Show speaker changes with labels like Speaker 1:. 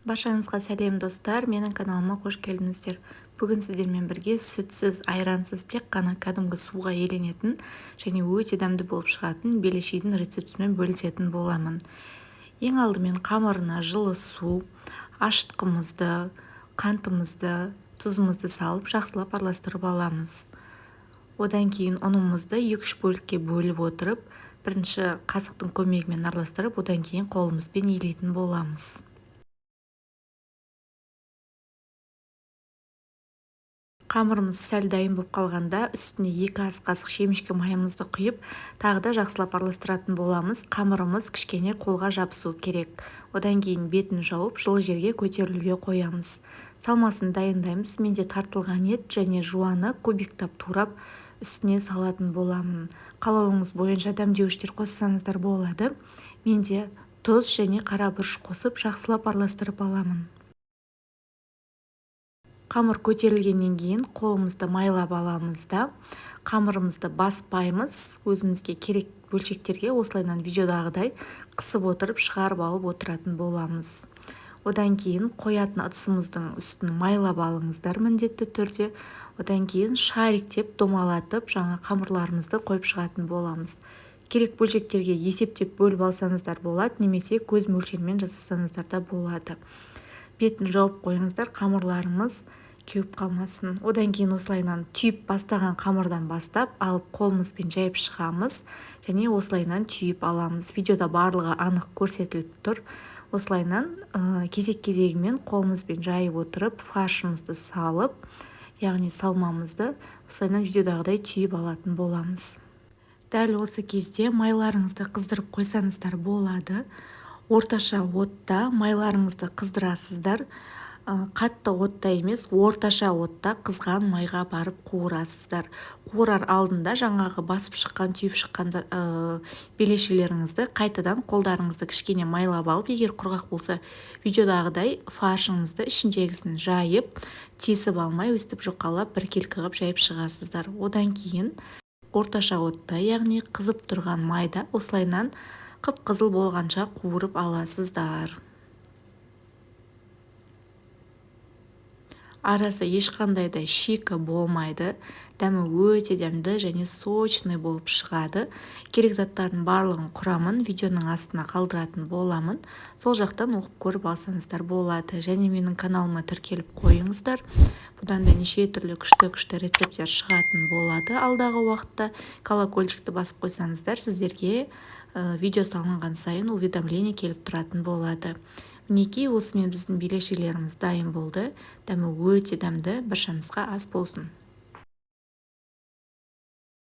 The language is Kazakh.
Speaker 1: Баршаңызға сәлем, достар! Менің каналыма қош келдіңіздер. Бүгін сіздермен бірге сүтсіз, айрансыз, тек қана кәдімгі суға еленетін және өте дәмді болып шығатын белешидің рецептімен бөлісетін боламын. Ең алдымен қамырына жылы су, ашытқымызды, қантымызды, тұзымызды салып, жақсылап араластырып аламыз. Одан кейін ұнымызды 2-3 бөлікке бөліп отырып, бірінші қасықтың көмегімен араластырып, одан кейін қолымызбен илейтін боламыз. Қамырымыз сәл дайын болып қалғанда, үстіне 2 ас қасық шемішке майымызды құйып, тағы да жақсылап араластыратын боламыз. Қамырымыз кішкене қолға жабысу керек. Одан кейін бетін жауып, жылы жерге көтерілуге қоямыз. Салмасын дайындаймыз. Менде тартылған ет және жуаны кубиктап турап, үстіне салатын боламын. Қалауыңыз бойынша дәмдеуіштер қоссаңыздар болады. Менде тұз және қара бұрыш қосып, жақсылап араластырып аламын. Қамыр көтерілгеннен кейін қолымызды майлап аламыз да, қамырымызды баспаймыз, өзімізге керек бөлшектерге осылайынан видеодағыдай қысып отырып, шығарып алып отыратын боламыз. Одан кейін қоятын ыдысымыздың үстін майлап алыңыздар міндетті түрде. Одан кейін шариктеп домалатып, жаңа қамырларымызды қойып шығатын боламыз. Керек бөлшектерге есептеп бөліп алсаңыздар болады, немесе көз мөлшерімен жасасаңыздар да болады. Бетін жауып қойыңыздар, қамырларымыз кеуіп қалмасын. Одан кейін осылайынан түйіп бастаған қамырдан бастап алып, қолымызбен жайып шығамыз және осылайынан түйіп аламыз. Видеода барлығы анық көрсетіліп тұр. Осылайынан кезек-кезегімен қолымызбен жайып отырып, фаршымызды салып, яғни салмамызды осылайынан видеодағыдай түйіп алатын боламыз. Дәл осы кезде майларыңызды қыздырып қойсаңыздар болады. Орташа отта майларыңызды қыздырасыздар. Қатты отта емес, орташа отта қызған майға барып қуырасыздар. Қуырар алдында жаңағы басып шыққан, түйіп шыққан белешелеріңізді қайтадан қолдарыңызды кішкене майлап алып, егер құрғақ болса, видеодағыдай фаршыңызды ішіндегісін жайып, тесіп алмай, өстіп жұқалап, біркелкі қылып жайып шығасыздар. Одан кейін орташа отта, яғни қызып тұрған майда осылайынан қып-қызыл болғанша қуырып аласыздар. Арасы ешқандай да шикі болмайды, дәмі өте дәмді және сочный болып шығады. Керек заттардың барлығын құрамын видеоның астына қалдыратын боламын. Сол жақтан оқып көріп алсаңыздар болады. Және менің каналыма тіркеліп қойыңыздар. Бұдан да неше түрлі күшті-күшті рецепттер шығатын болады алдағы уақытта. Колокольчикті басып қойсаңыздар, сіздерге видео салынған сайын уведомление келіп тұратын болады. Мінекей, осымен біздің белешелеріміз дайын болды. Дәмі өте дәмді, баршаңызға ас болсын.